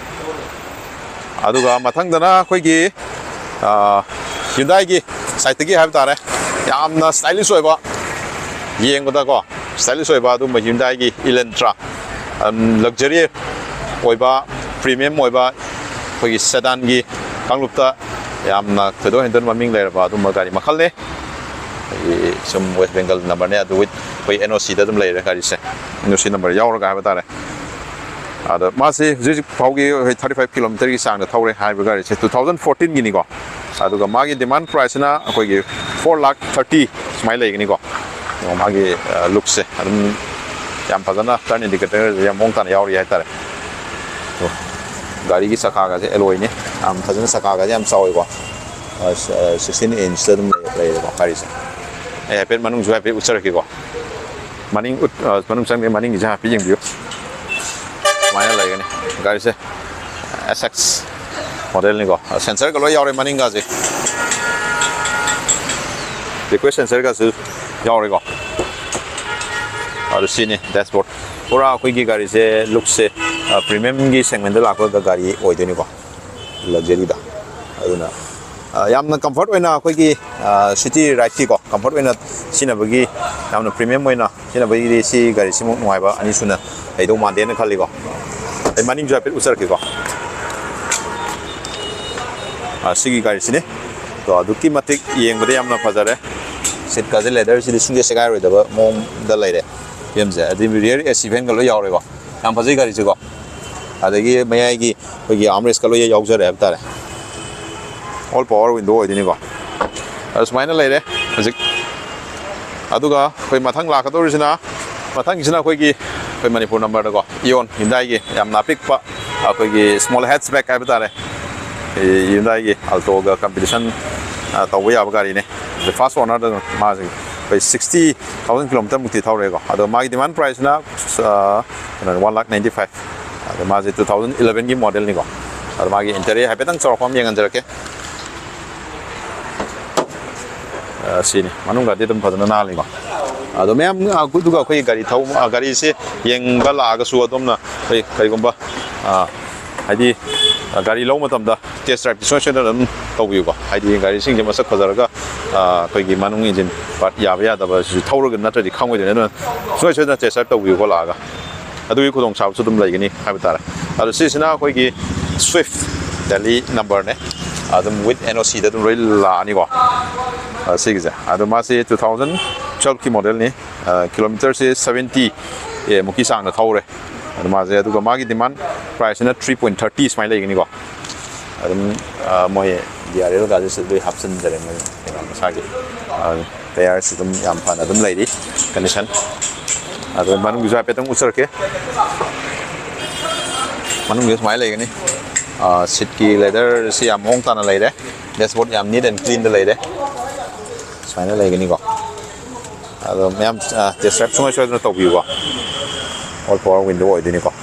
ꯑꯗꯨꯒ ꯃꯊꯪꯗꯅ ꯑꯩꯈꯣꯏꯒꯤ, ꯑ, ꯍ꯭ꯌꯨꯟꯗꯥꯏꯒꯤ ꯁꯥꯏꯠꯇꯒꯤ ꯍꯥꯏꯕ ꯇꯥꯔꯦ, ꯌꯥꯝꯅ ꯁ꯭ꯇꯥꯏꯂꯤꯁ ꯑꯣꯏꯕ, ꯌꯦꯡꯕꯗꯀꯣ ꯁ꯭ꯇꯥꯏꯂꯤꯁ ꯑꯣꯏꯕ ꯑꯗꯨꯒꯨꯝꯕ ꯍ꯭ꯌꯨꯟꯗꯥꯏꯒꯤ ꯏꯂꯦꯟꯇ꯭ꯔꯥ, ꯂꯛꯖꯔꯤ ꯑꯣꯏꯕ, ꯄ꯭ꯔꯤꯃꯤꯌꯝ ꯑꯣꯏꯕ, ꯑꯩꯈꯣꯏꯒꯤ ꯁꯦꯗꯥꯟꯒꯤ ꯀꯥꯡꯂꯨꯞꯇ ꯌꯥꯝꯅ ꯊꯣꯏꯗꯣꯛ ꯍꯦꯟꯗꯣꯛꯅ ꯃꯃꯤꯡ ꯂꯩꯔꯕ ꯑꯗꯨꯒꯨꯝꯕ ꯒꯥꯔꯤ ꯃꯈꯜꯅꯤ꯫ ꯑꯩꯈꯣꯏꯒꯤ ꯁꯨꯝ ꯋꯦꯁ ꯕꯦꯡꯒꯜ ꯅꯝꯕꯔꯅꯤ, ꯑꯗꯨ with ꯑꯩꯈꯣꯏ N O C ꯗ ꯑꯗꯨꯝ ꯂꯩꯔꯦ ꯒꯥꯔꯤꯁꯦ, N O C ꯅꯝꯕꯔ ꯌꯥꯎꯔꯒ ꯍꯥꯏꯕ ꯇꯥꯔꯦ꯫ ꯑꯗꯣ ꯃꯥꯁꯤ ꯍꯧꯖꯤꯛ ꯍꯧꯖꯤꯛ ꯐꯥꯎꯒꯤ ꯑꯩꯈꯣꯏ ꯊꯥꯔꯇꯤ ꯐꯥꯏꯚ ꯀꯤꯂꯣꯃꯤꯇꯔꯒꯤ ꯆꯥꯡꯗ ꯊꯧꯔꯦ ꯍꯥꯏꯔꯤꯕ ꯒꯥꯔꯤꯁꯦ, ꯇꯨ ꯊꯥꯎꯖꯟ ꯐꯣꯔꯇꯤꯟꯒꯤꯅꯤꯀꯣ꯫ ꯑꯗꯨꯒ ꯃꯥꯒꯤ ꯗꯤꯃꯥꯟ ꯄ꯭ꯔꯥꯏꯁꯁꯤꯅ ꯑꯩꯈꯣꯏꯒꯤ ꯐꯣꯔ ꯂꯥꯛ ꯊꯥꯔꯇꯤ ꯁꯨꯃꯥꯏꯅ ꯂꯩꯒꯅꯤꯀꯣ꯫ ꯑꯗꯨꯒ ꯃꯥꯒꯤ, ꯑ, ꯂꯨꯛꯁꯦ ꯑꯗꯨꯝ ꯌꯥꯝ ꯐꯖꯅ, ꯇꯔꯟ ꯏꯟꯗꯤꯀꯦꯇꯔꯁꯦ ꯌꯥꯝ ꯃꯑꯣꯡ ꯇꯥꯅ ꯌꯥꯎꯔꯤ ꯍꯥꯏꯇꯥꯔꯦ꯫ ꯑꯗꯣ ꯒꯥꯔꯤꯒꯤ ꯆꯀꯥꯒꯁꯦ ꯑꯦꯂꯣꯏꯅꯤ, ꯌꯥꯝ ꯐꯖꯅ ꯆꯀꯥꯒꯁꯦ ꯌꯥꯝ ꯆꯥꯎꯋꯤꯀꯣ꯫ ꯑ, ꯁ-, ꯑ, ꯁꯤꯛꯁꯇꯤꯟ ꯏꯟꯆꯇ ꯑꯗꯨꯝ ꯂꯩ-, ꯂꯩꯔꯦꯀꯣ ꯒꯥꯔꯤꯁꯦ꯫ ꯑꯩ ꯍꯥꯏꯐꯦꯠ ꯃꯅꯨꯡꯁꯨ ꯍꯥꯏꯐꯦꯠ ꯎꯠꯆꯔꯛꯀꯦꯀꯣ꯫ ꯃꯅꯤꯡ ꯎꯠ-, ꯑ, ꯃꯅꯨꯡ ꯆꯪꯗꯦ, ꯃꯅꯤꯡꯒꯤꯁꯦ ꯍꯥꯏꯐꯦꯠ ꯌꯦꯡꯕꯤꯌꯨ꯫ ꯁꯨꯃꯥꯏꯅ ꯂꯩꯒꯅꯤ ꯒꯥꯔꯤꯁꯦ꯫ S X ꯃꯣꯗꯦꯜꯅꯤꯀꯣ꯫ ꯁꯦꯟꯁꯔꯒ ꯂꯣꯏ ꯌꯥꯎꯔꯦ ꯃꯅꯤꯡꯒꯁꯦ꯫ ꯔꯤꯀ꯭ꯋꯦꯁ ꯁꯦꯟꯁꯔꯒꯁꯨ ꯌꯥꯎꯔꯦꯀꯣ꯫ ꯑꯗꯨ ꯁꯤꯅꯤ ꯗꯦꯁꯕꯣꯔꯗ꯫ ꯄꯨꯔꯥ ꯑꯩꯈꯣꯏꯒꯤ ꯒꯥꯔꯤꯁꯦ ꯂꯨꯛꯁꯦ, ꯑ, ꯄ꯭ꯔꯤꯃꯤꯌꯝꯒꯤ ꯁꯦꯒꯃꯦꯟꯗ ꯂꯥꯛꯄ ꯒꯥꯔꯤ ꯑꯣꯏꯗꯣꯏꯅꯤꯀꯣ, ꯂꯛꯖꯔꯤꯗ꯫ ꯑꯗꯨꯅ, ꯑ, ꯌꯥꯝꯅ ꯀꯝꯐꯔꯠ ꯑꯣꯏꯅ ꯑꯩꯈꯣꯏꯒꯤ, ꯑ, ꯁꯤꯇꯤ ꯔꯥꯏꯗꯀꯤꯀꯣ, ꯀꯝꯐꯔꯠ ꯑꯣꯏꯅ ꯁꯤꯖꯤꯟꯅꯕꯒꯤ, ꯌꯥꯝꯅ ꯄ꯭ꯔꯤꯃꯤꯌꯝ ꯑꯣꯏꯅ ꯁꯤꯖꯤꯟꯅꯕꯒꯤꯗꯤ ꯁꯤ ꯒꯥꯔꯤꯁꯤꯃꯨꯛ ꯅꯨꯡꯉꯥꯏꯕ ꯑꯅꯤꯁꯨꯅ ꯂꯩꯗꯧ ꯃꯥꯟꯗꯦꯅ ꯈꯜꯂꯤꯀꯣ꯫ ꯑꯩ ꯃꯅꯤꯡꯁꯨ ꯍꯥꯏꯐꯦꯠ ꯎꯠꯆꯔꯛꯀꯦꯀꯣ꯫ ꯑ, ꯁꯤꯒꯤ ꯒꯥꯔꯤꯁꯤꯅꯤ꯫ ꯑꯗꯣ ꯑꯗꯨꯛꯀꯤ ꯃꯇꯤꯛ ꯌꯦꯡꯕꯗ ꯌꯥꯝꯅ ꯐꯖꯔꯦ꯫ ꯁꯤꯠꯀꯥꯁꯦ ꯂꯦꯗꯔꯁꯤꯗꯤ ꯁꯨꯡꯁꯦ ꯁꯦꯒꯥꯏꯔꯣꯏꯗꯕ ꯃꯑꯣꯡꯗ ꯂꯩꯔꯦ꯫ ꯐꯤꯕꯝꯁꯦ, ꯑꯗꯩ ꯔꯤꯌꯔ AC ꯐꯦꯟꯒ ꯂꯣꯏ ꯌꯥꯎꯔꯦꯀꯣ꯫ ꯌꯥꯝ ꯐꯖꯩ ꯒꯥꯔꯤꯁꯦꯀꯣ꯫ ꯑꯗꯒꯤ ꯃꯌꯥꯏꯒꯤ ꯑꯩꯈꯣꯏꯒꯤ ꯑꯥꯔꯝꯔꯦꯁꯀ ꯂꯣꯏ ꯌꯥꯎꯖꯔꯦ ꯍꯥꯏꯕ ꯇꯥꯔꯦ꯫ ꯑꯣꯜ ꯄꯋꯥꯔ ꯋꯤꯟꯗꯣ ꯑꯣꯏꯗꯣꯏꯅꯤꯀꯣ꯫ ꯑꯗꯨ ꯁꯨꯃꯥꯏꯅ ꯂꯩꯔꯦ ꯍꯧꯖꯤꯛ꯫ ꯑꯗꯨꯒ ꯑꯩꯈꯣꯏ ꯃꯊꯪ ꯂꯥꯛꯀꯗꯧꯔꯤꯁꯤꯅ, ꯃꯊꯪꯒꯤꯁꯤꯅ ꯑꯩꯈꯣꯏꯒꯤ, ꯑꯩꯈꯣꯏ ꯃꯅꯤꯄꯨꯔ ꯅꯝꯕꯔꯗꯀꯣ, ꯏꯌꯣꯟ ꯍ꯭ꯌꯨꯟꯗꯥꯏꯒꯤ ꯌꯥꯝꯅ ꯑꯄꯤꯛꯄ ꯑꯩꯈꯣꯏꯒꯤ ꯁ꯭ꯃꯣꯜ ꯍꯦꯠꯆꯕꯦꯛ ꯍꯥꯏꯕ ꯇꯥꯔꯦ꯫ ꯍ꯭ꯌꯨꯟꯗꯥꯏꯒꯤ ꯑꯜꯇꯣꯒ ꯀꯝꯄꯤꯇꯤꯁꯟ ꯇꯧꯕ ꯌꯥꯕ ꯒꯥꯔꯤꯅꯦ꯫ ꯐꯥꯔꯁ ꯑꯣꯅꯔꯗ ꯃꯥꯁꯦ ꯑꯩꯈꯣꯏ ꯁꯤꯛꯁꯇꯤ ꯊꯥꯎꯖꯟ ꯀꯤꯂꯣꯃꯤꯇꯔꯃꯨꯛꯇꯤ ꯊꯧꯔꯛꯑꯦꯀꯣ꯫ ꯑꯗꯣ ꯃꯥꯒꯤ ꯗꯤꯃꯥꯟ ꯄ꯭ꯔꯥꯏꯁꯁꯤꯅ, ꯑ, ꯀꯩꯅꯣ, ꯋꯥꯟ ꯂꯥꯛ ꯅꯥꯏꯟꯇꯤ ꯐꯥꯏꯚ꯫ ꯑꯗꯣ ꯃꯥꯁꯦ ꯇꯨ ꯊꯥꯎꯖꯟ ꯏꯂꯚꯦꯟꯒꯤ ꯃꯣꯗꯦꯜꯅꯤꯀꯣ꯫ ꯑꯗꯣ ꯃꯥꯒꯤ ꯏꯟꯇꯔꯤꯌꯔ ꯍꯥꯏꯐꯦꯠꯇꯪ ꯆꯥꯎꯔꯥꯛꯄ ꯑꯃ ꯌꯦꯡꯍꯟꯖꯔꯛꯀꯦ꯫ ꯑ, ꯁꯤꯅꯤ꯫ ꯃꯅꯨꯡꯒꯗꯤ ꯑꯗꯨꯝ ꯐꯖꯅ ꯅꯥꯜꯂꯤꯀꯣ꯫ ꯑꯗꯣ ꯃꯌꯥꯝ, ꯑ, ꯑꯗꯨꯒ ꯑꯩꯈꯣꯏꯒꯤ ꯒꯥꯔꯤ ꯊꯧ-, ꯑ, ꯒꯥꯔꯤꯁꯦ ꯌꯦꯡꯕ ꯂꯥꯛꯑꯒꯁꯨ ꯑꯗꯣꯝꯅ ꯑꯩꯈꯣꯏ ꯀꯔꯤꯒꯨꯝꯕ, ꯑ, ꯍꯥꯏꯗꯤ, ꯑ, ꯒꯥꯔꯤ ꯂꯧꯕ ꯃꯇꯝꯗ ꯇꯦꯁ ꯗ꯭ꯔꯥꯏꯚꯇꯤ ꯁꯨꯡꯁꯣꯏ ꯁꯣꯏꯗꯅ ꯑꯗꯨꯝ ꯇꯧꯕꯤꯌꯨꯀꯣ꯫ ꯍꯥꯏꯗꯤ ꯒꯥꯔꯤꯁꯤꯡꯁꯦ ꯃꯁꯛ ꯐꯖꯔꯒ, ꯑ, ꯑꯩꯈꯣꯏꯒꯤ ꯃꯅꯨꯡ ꯏꯟꯖꯤꯟ ꯄꯥꯔꯠ ꯌꯥꯕ ꯌꯥꯗꯕꯁꯤꯁꯨ ꯊꯧꯔꯒ ꯅꯠꯇ꯭ꯔꯗꯤ ꯈꯪꯉꯣꯏꯗꯣꯏꯅꯤ꯫ ꯑꯗꯨꯅ ꯁꯨꯡꯁꯣꯏ ꯁꯣꯏꯗꯅ ꯇꯦꯁ ꯗ꯭ꯔꯥꯏꯚ ꯇꯧꯕꯤꯌꯨꯀꯣ ꯂꯥꯛꯑꯒ꯫ ꯑꯗꯨꯒꯤ ꯈꯨꯗꯣꯡꯆꯥꯕꯁꯨ ꯑꯗꯨꯝ ꯂꯩꯒꯅꯤ ꯍꯥꯏꯕ ꯇꯥꯔꯦ꯫ ꯑꯗꯣ ꯁꯤꯁꯤꯅ ꯑꯩꯈꯣꯏꯒꯤ ꯁ꯭ꯋꯤꯐ ꯗꯦꯜꯂꯤ ꯅꯝꯕꯔꯅꯦ, ꯑꯗꯨꯝ ꯋꯤꯠ ꯑꯦꯟ ꯑꯣ ꯁꯤꯗ ꯑꯗꯨꯝ ꯂꯣꯏ ꯂꯥꯛꯑꯅꯤꯀꯣ꯫ ꯑ, ꯁꯤꯒꯤꯁꯦ꯫ ꯑꯗꯣ ꯃꯥꯁꯤ ꯇꯨ ꯊꯥꯎꯖꯟ ꯇ꯭ꯋꯦꯜꯐꯀꯤ ꯃꯣꯗꯦꯜꯅꯤ꯫ ꯑ, ꯀꯤꯂꯣꯃꯤꯇꯔꯁꯤ ꯁꯕꯦꯟꯇꯤ ꯃꯨꯛꯀꯤ ꯆꯥꯡꯗ ꯊꯧꯔꯦ꯫ ꯑꯗꯣ ꯃꯥꯁꯦ, ꯑꯗꯨꯒ ꯃꯥꯒꯤ ꯗꯤꯃꯥꯟ ꯄ꯭ꯔꯥꯏꯁꯁꯤꯅ ꯊ꯭ꯔꯤ ꯄꯣꯏꯟ ꯊꯥꯔꯇꯤ ꯁꯨꯃꯥꯏꯅ ꯂꯩꯒꯅꯤꯀꯣ꯫ ꯑꯗꯨꯝ, ꯑ, ꯃꯣꯏ ꯗꯤ ꯑꯥꯔ ꯑꯦꯜꯒꯁꯦ ꯂꯣꯏ ꯍꯥꯞꯆꯤꯟꯖꯔꯦ ꯃꯣꯏ ꯀꯩꯅꯣ ꯃꯁꯥꯒꯤ꯫ ꯑ, ꯇꯌꯥꯔꯁꯤ ꯑꯗꯨꯝ ꯌꯥꯝ ꯐꯅ ꯑꯗꯨꯝ ꯂꯩꯔꯤ ꯀꯟꯗꯤꯁꯟ꯫ ꯑꯗꯣ ꯃꯅꯨꯡꯒꯤꯁꯨ ꯍꯥꯏꯐꯦꯠꯇꯪ ꯎꯠꯆꯔꯛꯀꯦ꯫ ꯃꯅꯨꯡꯁꯦ ꯁꯨꯃꯥꯏꯅ ꯂꯩꯒꯅꯤ꯫ ꯑ, ꯁꯤꯠꯀꯤ ꯂꯦꯗꯔꯁꯤ ꯌꯥꯝ ꯃꯑꯣꯡ ꯇꯥꯅ ꯂꯩꯔꯦ꯫ ꯗꯦꯁꯕꯣꯔꯗ ꯌꯥꯝ ꯅꯤꯠ ꯑꯦꯟ ꯀ꯭ꯂꯤꯟꯗ ꯂꯩꯔꯦ꯫ ꯁꯨꯃꯥꯏꯅ ꯂꯩꯒꯅꯤꯀꯣ꯫ ꯑꯗꯣ ꯃꯌꯥꯝ, ꯑ, ꯇꯦꯁ ꯗ꯭ꯔꯥꯏꯚ ꯁꯨꯡꯁꯣꯏ ꯁꯣꯏꯗꯅ ꯇꯧꯕꯤꯌꯨꯀꯣ꯫ ꯑꯣꯜ ꯄꯋꯥꯔ ꯋꯤꯟꯗꯣ ꯑꯣꯏꯗꯣꯏꯅꯤꯀꯣ꯫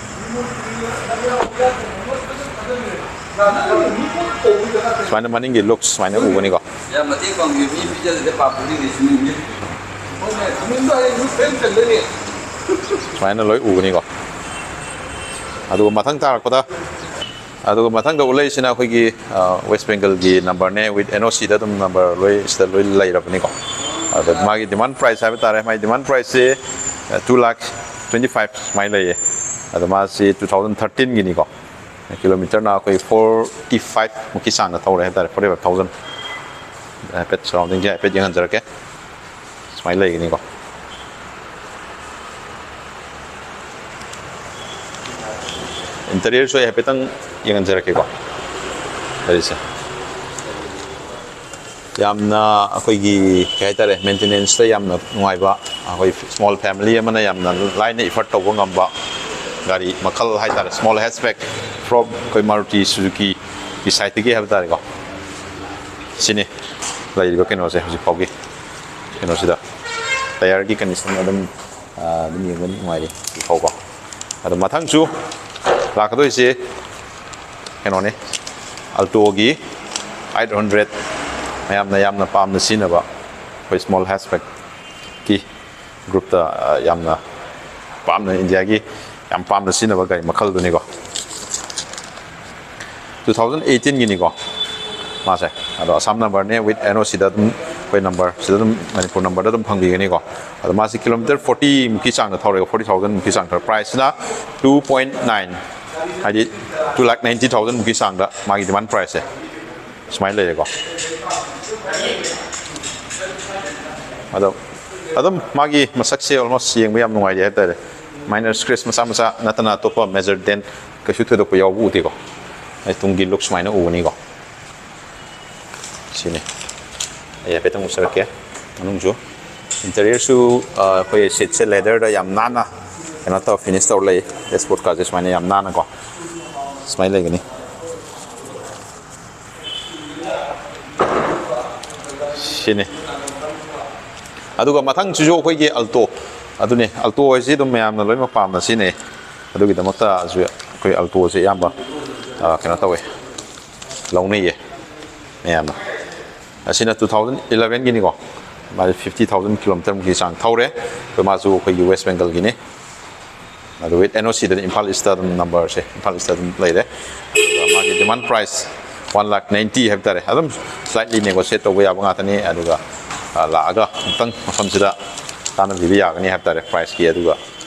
ꯁꯨꯃꯥꯏꯅ ꯃꯅꯤꯡꯒꯤ ꯂꯨꯛꯁ ꯁꯨꯃꯥꯏꯅ ꯎꯒꯅꯤꯀꯣ꯫ ꯌꯥꯝ ꯃꯇꯦꯡ ꯄꯥꯡꯕꯤꯌꯨ, ꯃꯤ ꯄꯤꯖꯗꯦ, ꯄꯥꯞ ꯄꯨꯅꯤꯡꯗꯦ, ꯁꯨꯅꯤꯡꯗꯦ꯫ ꯍꯣꯏꯅꯦ, ꯁꯨꯅꯤꯡꯗꯣ ꯍꯌꯦꯡ ꯌꯨꯝ ꯐꯦꯟ ꯆꯟꯗꯣꯏꯅꯦ꯫ ꯁꯨꯃꯥꯏꯅ ꯂꯣꯏ ꯎꯒꯅꯤꯀꯣ꯫ ꯑꯗꯨꯒ ꯃꯊꯪ ꯇꯥꯔꯛꯄꯗ, ꯑꯗꯨꯒ ꯃꯊꯪꯗ ꯎꯠꯂꯛꯏꯁꯤꯅ ꯑꯩꯈꯣꯏꯒꯤ, ꯑ, ꯋꯦꯁ ꯕꯦꯡꯒꯜꯒꯤ ꯅꯝꯕꯔꯅꯦ, ꯋꯤꯠ ꯑꯦꯟ ꯑꯣ ꯁꯤꯗ ꯑꯗꯨꯝ ꯅꯝꯕꯔ ꯂꯣꯏ ꯁꯤꯗ ꯂꯣꯏ ꯂꯩꯔꯕꯅꯤꯀꯣ꯫ ꯑꯗꯣ ꯃꯥꯒꯤ ꯗꯤꯃꯥꯟ ꯄ꯭ꯔꯥꯏꯁ ꯍꯥꯏꯕ ꯇꯥꯔꯦ, ꯃꯥꯒꯤ ꯗꯤꯃꯥꯟ ꯄ꯭ꯔꯥꯏꯁꯁꯦ, ꯑ, ꯇꯨ ꯂꯥꯛ ꯇ꯭ꯋꯦꯟꯇꯤ ꯐꯥꯏꯚ ꯁꯨꯃꯥꯏꯅ ꯂꯩꯌꯦ꯫ ꯑꯗꯣ ꯃꯥꯁꯤ ꯇꯨ ꯊꯥꯎꯖꯟ ꯊꯥꯔꯇꯤꯟꯒꯤꯅꯤꯀꯣ꯫ ꯀꯤꯂꯣꯃꯤꯇꯔꯅ ꯑꯩꯈꯣꯏ ꯐꯣꯔꯇꯤ ꯐꯥꯏꯚ ꯃꯨꯛꯀꯤ ꯆꯥꯡꯗ ꯊꯧꯔꯦ ꯍꯥꯏꯕ ꯇꯥꯔꯦ, ꯐꯣꯔꯇꯤ ꯐꯥꯏꯚ ꯊꯥꯎꯖꯟ꯫ ꯍꯥꯏꯐꯦꯠ ꯁꯔꯥꯎꯟꯗꯤꯡꯁꯦ ꯍꯥꯏꯐꯦꯠ ꯌꯦꯡꯍꯟꯖꯔꯛꯀꯦ꯫ ꯁꯨꯃꯥꯏꯅ ꯂꯩꯒꯅꯤꯀꯣ꯫ ꯏꯟꯇꯔꯤꯌꯔꯁꯨ ꯑꯩ ꯍꯥꯏꯐꯦꯠꯇꯪ ꯌꯦꯡꯍꯟꯖꯔꯛꯀꯦꯀꯣ꯫ ꯒꯥꯔꯤꯁꯦ꯫ ꯌꯥꯝꯅ ꯑꯩꯈꯣꯏꯒꯤ ꯀꯩ ꯍꯥꯏꯇꯥꯔꯦ, ꯃꯦꯟꯇꯦꯅꯦꯟꯁꯇ ꯌꯥꯝꯅ ꯅꯨꯡꯉꯥꯏꯕ, ꯑꯩꯈꯣꯏ ꯁ꯭ꯃꯣꯜ ꯐꯦꯃꯤꯂꯤ ꯑꯃꯅ ꯌꯥꯝꯅ ꯂꯥꯏꯅ ꯏꯐꯔꯠ ꯇꯧꯕ ꯉꯝꯕ ꯒꯥꯔꯤ ꯃꯈꯜ ꯍꯥꯏꯇꯥꯔꯦ, ꯁ꯭ꯃꯣꯜ ꯍꯦꯆꯕꯦꯛ ꯐ꯭ꯔꯣꯝ ꯑꯩꯈꯣꯏ ꯃꯥꯔꯨꯇꯤ ꯁꯨꯖꯨꯀꯤꯒꯤ ꯁꯥꯏꯠꯇꯒꯤ ꯍꯥꯏꯕ ꯇꯥꯔꯦꯀꯣ꯫ ꯁꯤꯅꯤ ꯂꯩꯔꯤꯕ ꯀꯩꯅꯣꯁꯦ ꯍꯧꯖꯤꯛ ꯐꯥꯎꯒꯤ ꯀꯩꯅꯣꯁꯤꯗ꯫ ꯇꯌꯥꯔꯒꯤ ꯀꯟꯗꯤꯁꯟ ꯑꯗꯨꯝ, ꯑꯗꯨꯝ ꯌꯦꯡꯕ ꯅꯨꯡꯉꯥꯏꯔꯤ ꯍꯧꯖꯤꯛ ꯐꯥꯎꯕ꯫ ꯑꯗꯣ ꯃꯊꯪꯁꯨ ꯂꯥꯛꯀꯗꯣꯏꯁꯦ ꯀꯩꯅꯣꯅꯤ, ꯑꯜꯇꯣꯒꯤ ꯑꯩꯠ ꯍꯟꯗ꯭ꯔꯦꯠ, ꯃꯌꯥꯝꯅ ꯌꯥꯝꯅ ꯄꯥꯝꯅ ꯁꯤꯖꯤꯟꯅꯕ ꯑꯩꯈꯣꯏ ꯁ꯭ꯃꯣꯜ ꯍꯦꯆꯕꯦꯛꯀꯤ ꯒ꯭ꯔꯨꯞꯇ ꯌꯥꯝꯅ ꯄꯥꯝꯅ, ꯏꯟꯗꯤꯌꯥꯒꯤ ꯌꯥꯝ ꯄꯥꯝꯅ ꯁꯤꯖꯤꯟꯅꯕ ꯒꯥꯔꯤ ꯃꯈꯜꯗꯨꯅꯤꯀꯣ꯫ ꯇꯨ ꯊꯥꯎꯖꯟ ꯑꯩꯠꯇꯤꯟꯒꯤꯅꯤꯀꯣ ꯃꯥꯁꯦ꯫ ꯑꯗꯣ ꯑꯁꯥꯝ ꯅꯝꯕꯔꯅꯦ, ꯋꯤꯠ ꯑꯦꯟ ꯑꯣ ꯁꯤꯗ ꯑꯗꯨꯝ ꯑꯩꯈꯣꯏ ꯅꯝꯕꯔ ꯁꯤꯗ ꯑꯗꯨꯝ, ꯃꯅꯤꯄꯨꯔ ꯅꯝꯕꯔꯗ ꯑꯗꯨꯝ ꯐꯪꯕꯤꯒꯅꯤꯀꯣ꯫ ꯑꯗꯣ ꯃꯥꯁꯤ ꯀꯤꯂꯣꯃꯤꯇꯔ ꯐꯣꯔꯇꯤ ꯃꯨꯛꯀꯤ ꯆꯥꯡꯗ ꯊꯧꯔꯦꯀꯣ, ꯐꯣꯔꯇꯤ ꯊꯥꯎꯖꯟ ꯃꯨꯛꯀꯤ ꯆꯥꯡ ꯊꯧꯔꯦ꯫ ꯄ꯭ꯔꯥꯏꯁꯁꯤꯅ ꯇꯨ ꯄꯣꯏꯟ ꯅꯥꯏꯟ, ꯍꯥꯏꯗꯤ ꯇꯨ ꯂꯥꯛ ꯅꯥꯏꯟꯇꯤ ꯊꯥꯎꯖꯟ ꯃꯨꯛꯀꯤ ꯆꯥꯡꯗ ꯃꯥꯒꯤ ꯗꯤꯃꯥꯟ ꯄ꯭ꯔꯥꯏꯁꯁꯦ ꯁꯨꯃꯥꯏꯅ ꯂꯩꯔꯦꯀꯣ꯫ ꯑꯗꯣ ꯑꯗꯨꯝ ꯃꯥꯒꯤ ꯃꯁꯛꯁꯦ ꯑꯣꯜꯃꯣꯁ ꯌꯦꯡꯕ ꯌꯥꯝ ꯅꯨꯡꯉꯥꯏꯔꯤ ꯍꯥꯏꯇꯥꯔꯦ꯫ ꯃꯥꯏꯅꯔ ꯁ꯭ꯀ꯭ꯔꯦꯆ ꯃꯆꯥ ꯃꯆꯥ ꯅꯠꯇꯅ ꯑꯇꯣꯞꯄ ꯃꯦꯖꯔ ꯗꯦꯟ ꯀꯩꯁꯨ ꯊꯣꯏꯗꯣꯛꯄ ꯌꯥꯎꯕ ꯎꯗꯦꯀꯣ꯫ ꯑꯩ ꯇꯨꯡꯒꯤ ꯂꯨꯛ ꯁꯨꯃꯥꯏꯅ ꯎꯒꯅꯤꯀꯣ꯫ ꯁꯤꯅꯤ꯫ ꯑꯩ ꯍꯥꯏꯐꯦꯠꯇꯪ ꯎꯠꯆꯔꯛꯀꯦ ꯃꯅꯨꯡꯁꯨ꯫ ꯏꯟꯇꯔꯤꯌꯔꯁꯨ, ꯑ, ꯑꯩꯈꯣꯏ ꯁꯤꯠꯁꯦ ꯂꯦꯗꯔꯗ ꯌꯥꯝ ꯅꯥꯟꯅ ꯀꯩꯅꯣ ꯇꯧꯔ ꯐꯤꯅꯤꯁ ꯇꯧꯔ ꯂꯩ꯫ ꯗꯦꯁꯕꯣꯔꯗꯀꯥꯁꯦ ꯁꯨꯃꯥꯏꯅ ꯌꯥꯝ ꯅꯥꯟꯅꯀꯣ ꯁꯨꯃꯥꯏꯅ ꯂꯩꯒꯅꯤ꯫ ꯁꯤꯅꯤ꯫ ꯑꯗꯨꯒ ꯃꯊꯪꯁꯤꯁꯨ ꯑꯩꯈꯣꯏꯒꯤ ꯑꯜꯇꯣ꯫ ꯑꯗꯨꯅꯦ, ꯑꯜꯇꯣ ꯍꯥꯏꯁꯤ ꯑꯗꯨꯝ ꯃꯌꯥꯝꯅ ꯂꯣꯏꯅꯃꯛ ꯄꯥꯝꯅ ꯁꯤꯖꯤꯟꯅꯩ꯫ ꯑꯗꯨꯒꯤꯗꯃꯛꯇꯁꯨ ꯑꯩꯈꯣꯏ ꯑꯜꯇꯣꯁꯦ ꯑꯌꯥꯝꯕ, ꯑ, ꯀꯩꯅꯣ ꯇꯧꯋꯦ, ꯂꯧꯅꯩꯌꯦ ꯃꯌꯥꯝꯅ꯫ ꯑꯁꯤꯅ ꯇꯨ ꯊꯥꯎꯖꯟ ꯏꯂꯚꯦꯟꯒꯤꯅꯤꯀꯣ꯫ ꯃꯥꯁꯦ ꯐꯤꯐꯇꯤ ꯊꯥꯎꯖꯟ ꯀꯤꯂꯣꯃꯤꯇꯔꯃꯨꯛꯀꯤ ꯆꯥꯡ ꯊꯧꯔꯦ꯫ ꯑꯩꯈꯣꯏ ꯃꯥꯁꯨ ꯑꯩꯈꯣꯏꯒꯤ ꯋꯦꯁ ꯕꯦꯡꯒꯜꯒꯤꯅꯤ꯫ ꯑꯗꯨ ꯋꯤꯠ ꯑꯦꯟ ꯑꯣ ꯁꯤꯗꯗꯤ ꯏꯝꯐꯥꯜ ꯏꯁꯇ ꯑꯗꯨꯝ ꯅꯝꯕꯔꯁꯦ ꯏꯝꯐꯥꯜ ꯏꯁꯇ ꯑꯗꯨꯝ ꯂꯩꯔꯦ꯫ ꯑꯗꯨꯒ ꯃꯥꯒꯤ ꯗꯤꯃꯥꯟ ꯄ꯭ꯔꯥꯏꯁ ꯋꯥꯟ ꯂꯥꯛ ꯅꯥꯏꯟꯇꯤ ꯍꯥꯏꯕ ꯇꯥꯔꯦ꯫ ꯑꯗꯨꯝ ꯁ꯭ꯂꯥꯏꯠꯂꯤ ꯅꯦꯒꯣꯁꯤꯌꯦꯠ ꯇꯧꯕ ꯌꯥꯕ ꯉꯥꯛꯇꯅꯤ꯫ ꯑꯗꯨꯒ, ꯑ, ꯂꯥꯛꯑꯒ ꯑꯃꯨꯛꯇꯪ ꯃꯐꯝꯁꯤꯗ ꯇꯥꯟꯅꯕꯤꯕ ꯌꯥꯒꯅꯤ ꯍꯥꯏꯕ ꯇꯥꯔꯦ꯫ ꯄ꯭ꯔꯥꯏꯁꯀꯤ, ꯑꯗꯨꯒ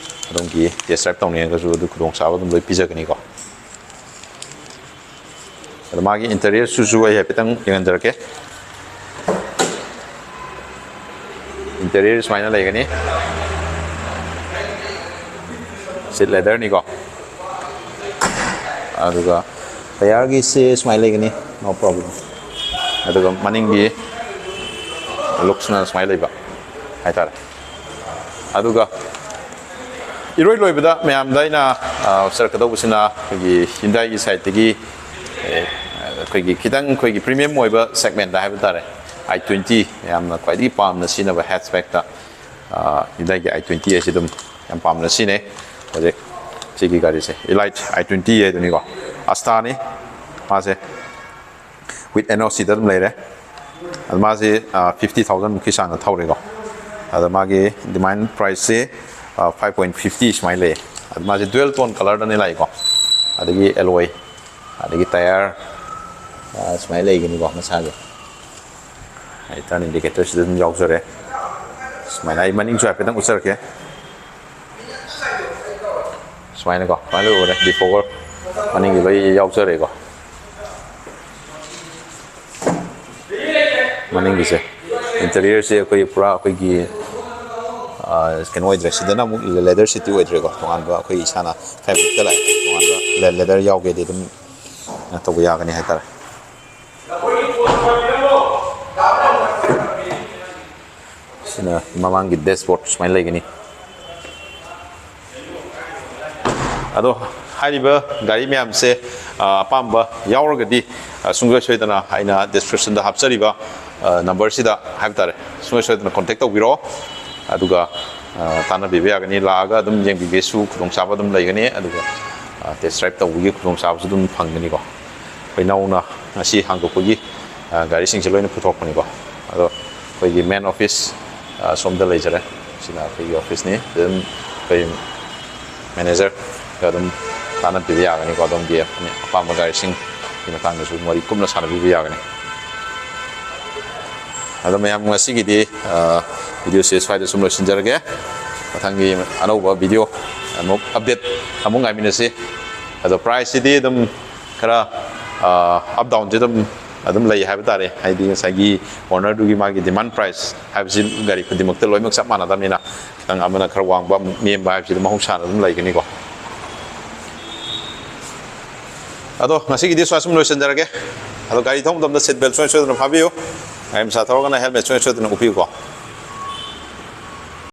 ꯑꯗꯣꯝꯒꯤ ꯇꯦꯁ ꯗ꯭ꯔꯥꯏꯚ ꯇꯧꯅꯤꯡꯉꯒꯁꯨ ꯑꯗꯨ ꯈꯨꯗꯣꯡꯆꯥꯕ ꯑꯗꯨꯝ ꯂꯣꯏ ꯄꯤꯖꯒꯅꯤꯀꯣ꯫ ꯑꯗꯣ ꯃꯥꯒꯤ ꯏꯟꯇꯔꯤꯌꯔꯁꯨꯁꯨ ꯑꯩ ꯍꯥꯏꯐꯦꯠꯇꯪ ꯌꯦꯡꯍꯟꯖꯔꯛꯀꯦ꯫ ꯏꯟꯇꯔꯤꯌꯔ ꯁꯨꯃꯥꯏꯅ ꯂꯩꯒꯅꯤ꯫ ꯁꯤꯠ ꯂꯦꯗꯔꯅꯤꯀꯣ꯫ ꯑꯗꯨꯒ ꯇꯌꯥꯔꯒꯤꯁꯦ ꯁꯨꯃꯥꯏꯅ ꯂꯩꯒꯅꯤ, no problem꯫ ꯑꯗꯨꯒ ꯃꯅꯤꯡꯒꯤ ꯂꯨꯛꯁꯅ ꯁꯨꯃꯥꯏꯅ ꯂꯩꯕ ꯍꯥꯏꯇꯥꯔꯦ꯫ ꯑꯗꯨꯒ ꯏꯔꯣꯏ ꯂꯣꯏꯕꯗ ꯃꯌꯥꯝꯗ ꯑꯩꯅ ꯎꯠꯆꯔꯛꯀꯗꯧꯕꯁꯤꯅ ꯑꯩꯈꯣꯏꯒꯤ ꯍ꯭ꯌꯨꯟꯗꯥꯏꯒꯤ ꯁꯥꯏꯠꯇꯒꯤ ꯑꯩꯈꯣꯏꯒꯤ ꯈꯤꯇꯪ ꯑꯩꯈꯣꯏꯒꯤ ꯄ꯭ꯔꯤꯃꯤꯌꯝ ꯑꯣꯏꯕ ꯁꯦꯒꯃꯦꯟꯗ ꯍꯥꯏꯕ ꯇꯥꯔꯦ, ꯑꯥꯏ ꯇ꯭ꯋꯦꯟꯇꯤ ꯃꯌꯥꯝꯅ ꯈ꯭ꯋꯥꯏꯗꯒꯤ ꯄꯥꯝꯅ ꯁꯤꯖꯤꯟꯅꯕ ꯍꯦꯠꯆꯕꯦꯛꯇ ꯍ꯭ꯌꯨꯟꯗꯥꯏꯒꯤ ꯑꯥꯏ ꯇ꯭ꯋꯦꯟꯇꯤ ꯑꯁꯤ ꯑꯗꯨꯝ ꯌꯥꯝ ꯄꯥꯝꯅ ꯁꯤꯖꯤꯟꯅꯩ꯫ ꯍꯧꯖꯤꯛ ꯁꯤꯒꯤ ꯒꯥꯔꯤꯁꯦ ꯏꯂꯥꯏꯠ ꯑꯥꯏ ꯇ꯭ꯋꯦꯟꯇꯤ ꯍꯥꯏꯗꯨꯅꯤꯀꯣ, ꯑꯁꯇꯥꯅꯤ ꯃꯥꯁꯦ꯫ ꯋꯤꯠ ꯑꯦꯟ ꯑꯣ ꯁꯤꯗ ꯑꯗꯨꯝ ꯂꯩꯔꯦ꯫ ꯑꯗꯨ ꯃꯥꯁꯦ ꯐꯤꯐꯇꯤ ꯊꯥꯎꯖꯟꯃꯨꯛꯀꯤ ꯆꯥꯡꯗ ꯊꯧꯔꯦꯀꯣ꯫ ꯑꯗ ꯃꯥꯒꯤ ꯗꯤꯃꯥꯟ ꯄ꯭ꯔꯥꯏꯁꯁꯦ ꯐꯥꯏꯚ ꯄꯣꯏꯟ ꯐꯤꯐꯇꯤ ꯁꯨꯃꯥꯏꯅ ꯂꯩꯌꯦ꯫ ꯑꯗ ꯃꯥꯁꯦ ꯗꯨꯋꯦꯜ ꯇꯣꯟ ꯀꯂꯔꯗꯅꯦ ꯂꯥꯛꯏꯀꯣ꯫ ꯑꯗꯒꯤ ꯑꯦꯂꯣꯏ, ꯑꯗꯒꯤ ꯇꯌꯥꯔ ꯁꯨꯃꯥꯏꯅ ꯂꯩꯒꯅꯤꯀꯣ ꯃꯁꯥꯒꯤ꯫ ꯑꯩ ꯇꯔꯟ ꯏꯟꯗꯤꯀꯦꯇꯔꯁꯤꯗ ꯑꯗꯨꯝ ꯌꯥꯎꯖꯔꯦ꯫ ꯁꯨꯃꯥꯏꯅ ꯑꯩ ꯃꯅꯤꯡꯁꯨ ꯍꯥꯏꯐꯦꯠꯇꯪ ꯎꯠꯆꯔꯛꯀꯦ꯫ ꯁꯨꯃꯥꯏꯅꯀꯣ, ꯁꯨꯃꯥꯏꯅ ꯂꯣꯏ ꯎꯔꯦ꯫ ꯗꯤꯐꯣꯒꯔ ꯃꯅꯤꯡꯒꯤ ꯂꯣꯏ ꯌꯥꯎꯖꯔꯦꯀꯣ꯫ ꯃꯅꯤꯡꯒꯤꯁꯦ ꯏꯟꯇꯔꯤꯌꯔꯁꯦ ꯑꯩꯈꯣꯏ ꯄꯨꯔꯥ ꯑꯩꯈꯣꯏꯒꯤ ꯀꯩꯅꯣ ꯑꯣꯏꯗ꯭ꯔꯦ꯫ ꯁꯤꯗꯅ ꯑꯃꯨꯛ ꯂꯦꯗꯔ ꯁꯤꯠꯇꯤ ꯑꯣꯏꯗ꯭ꯔꯦꯀꯣ, ꯇꯣꯉꯥꯟꯕ ꯑꯩꯈꯣꯏ ꯏꯁꯥꯅ ꯐꯦꯕ꯭ꯔꯤꯛꯇ ꯂꯥꯛꯑꯦ꯫ ꯇꯣꯉꯥꯟꯕ ꯂꯦꯗꯔ ꯌꯥꯎꯒꯦꯗꯤ ꯑꯗꯨꯝ ꯇꯧꯕ ꯌꯥꯒꯅꯤ ꯍꯥꯏꯇꯥꯔꯦ꯫ ꯁꯤꯅ ꯃꯃꯥꯡꯒꯤ ꯗꯦꯁꯕꯣꯔꯗ ꯁꯨꯃꯥꯏꯅ ꯂꯩꯒꯅꯤ꯫ ꯑꯗꯣ ꯍꯥꯏꯔꯤꯕ ꯒꯥꯔꯤ ꯃꯌꯥꯝꯁꯦ ꯑꯄꯥꯝꯕ ꯌꯥꯎꯔꯒꯗꯤ ꯁꯨꯡꯁꯣꯏ ꯁꯣꯏꯗꯅ ꯑꯩꯅ ꯗꯤꯁꯀ꯭ꯔꯤꯞꯁꯟꯗ ꯍꯥꯞꯆꯔꯤꯕ ꯅꯝꯕꯔꯁꯤꯗ ꯍꯥꯏꯕ ꯇꯥꯔꯦ, ꯁꯨꯡꯁꯣꯏ ꯁꯣꯏꯗꯅ ꯀꯣꯟꯇꯦꯛ ꯇꯧꯕꯤꯔꯛꯑꯣ꯫ ꯑꯗꯨꯒ ꯇꯥꯟꯅꯕꯤꯕ ꯌꯥꯒꯅꯤ, ꯂꯥꯛꯑꯒ ꯑꯗꯨꯝ ꯌꯦꯡꯕꯤꯒꯦꯁꯨ ꯈꯨꯗꯣꯡꯆꯥꯕ ꯑꯗꯨꯝ ꯂꯩꯒꯅꯤ꯫ ꯑꯗꯨꯒ ꯇꯦꯁ ꯗ꯭ꯔꯥꯏꯚ ꯇꯧꯕꯒꯤ ꯈꯨꯗꯣꯡꯆꯥꯕꯁꯨ ꯑꯗꯨꯝ ꯐꯪꯒꯅꯤꯀꯣ꯫ ꯑꯩꯈꯣꯏ ꯅꯧꯅ ꯉꯁꯤ ꯍꯥꯡꯗꯣꯛꯄꯒꯤ ꯒꯥꯔꯤꯁꯤꯡꯁꯦ ꯂꯣꯏꯅ ꯄꯨꯊꯣꯛꯄꯅꯤꯀꯣ꯫ ꯑꯗꯣ ꯑꯩꯈꯣꯏꯒꯤ ꯃꯦꯟ ꯑꯣꯐꯤꯁ ꯁꯣꯝꯗ ꯂꯩꯖꯔꯦ꯫ ꯁꯤꯅ ꯑꯩꯈꯣꯏꯒꯤ ꯑꯣꯐꯤꯁꯅꯤ꯫ ꯑꯗꯨꯝ ꯑꯩꯈꯣꯏ ꯃꯦꯅꯦꯖꯔꯒ ꯑꯗꯨꯝ ꯇꯥꯟꯅꯕꯤꯕ ꯌꯥꯒꯅꯤꯀꯣ꯫ ꯑꯗꯣꯝꯒꯤ ꯑꯄꯥꯝꯕ ꯒꯥꯔꯤꯁꯤꯡꯒꯤ ꯃꯇꯥꯡꯗꯁꯨ ꯋꯥꯔꯤ ꯀꯨꯞꯅ ꯁꯥꯟꯅꯕꯤꯕ ꯌꯥꯒꯅꯤ꯫ ꯑꯗꯣ ꯃꯌꯥꯝ, ꯉꯁꯤꯒꯤꯗꯤ ꯚꯤꯗꯤꯑꯣꯁꯦ ꯁ꯭ꯋꯥꯏꯗ ꯁꯨꯝ ꯂꯣꯏꯁꯤꯟꯖꯔꯒꯦ꯫ ꯃꯊꯪꯒꯤ ꯑꯅꯧꯕ ꯚꯤꯗꯤꯑꯣ ꯑꯃꯨꯛ ꯑꯞꯗꯦꯠ ꯑꯃꯨꯛ ꯉꯥꯏꯃꯤꯟꯅꯁꯤ꯫ ꯑꯗꯣ ꯄ꯭ꯔꯥꯏꯁꯁꯤꯗꯤ ꯑꯗꯨꯝ ꯈꯔ ꯑꯞ ꯗꯥꯎꯟꯁꯦ ꯑꯗꯨꯝ ꯑꯗꯨꯝ ꯂꯩ ꯍꯥꯏꯕ ꯇꯥꯔꯦ꯫ ꯍꯥꯏꯗꯤ ꯉꯁꯥꯏꯒꯤ ꯑꯣꯅꯔꯗꯨꯒꯤ ꯃꯥꯒꯤ ꯗꯤꯃꯥꯟ ꯄ꯭ꯔꯥꯏꯁ ꯍꯥꯏꯕꯁꯤ ꯒꯥꯔꯤ ꯈꯨꯗꯤꯡꯃꯛꯇ ꯂꯣꯏꯅꯃꯛ ꯆꯞ ꯃꯥꯟꯅꯗꯕꯅꯤꯅ, ꯈꯤꯇꯪ ꯑꯃꯅ ꯈꯔ ꯋꯥꯡꯕ, ꯑꯃꯨꯛ ꯅꯦꯝꯕ ꯍꯥꯏꯕꯁꯤꯗꯤ ꯃꯍꯧꯁꯥꯅ ꯑꯗꯨꯝ ꯂꯩꯒꯅꯤꯀꯣ꯫ ꯑꯗꯣ ꯉꯁꯤꯒꯤꯗꯤ ꯁ꯭ꯋꯥꯏ ꯁꯨꯝ ꯂꯣꯏꯁꯤꯟꯖꯔꯒꯦ꯫ ꯑꯗꯣ ꯒꯥꯔꯤ ꯊꯧꯕ ꯃꯇꯝꯗ ꯁꯤꯠ ꯕꯦꯜ ꯁꯨꯡꯁꯣꯏ ꯁꯣꯏꯗꯅ ꯐꯥꯕꯤꯌꯨ꯫ ꯒꯥꯔꯤ ꯃꯆꯥ ꯊꯧꯔꯒꯅ helmet ꯁꯨꯡꯁꯣꯏ ꯁꯣꯏꯗꯅ ꯎꯞꯄꯤꯌꯨꯀꯣ꯫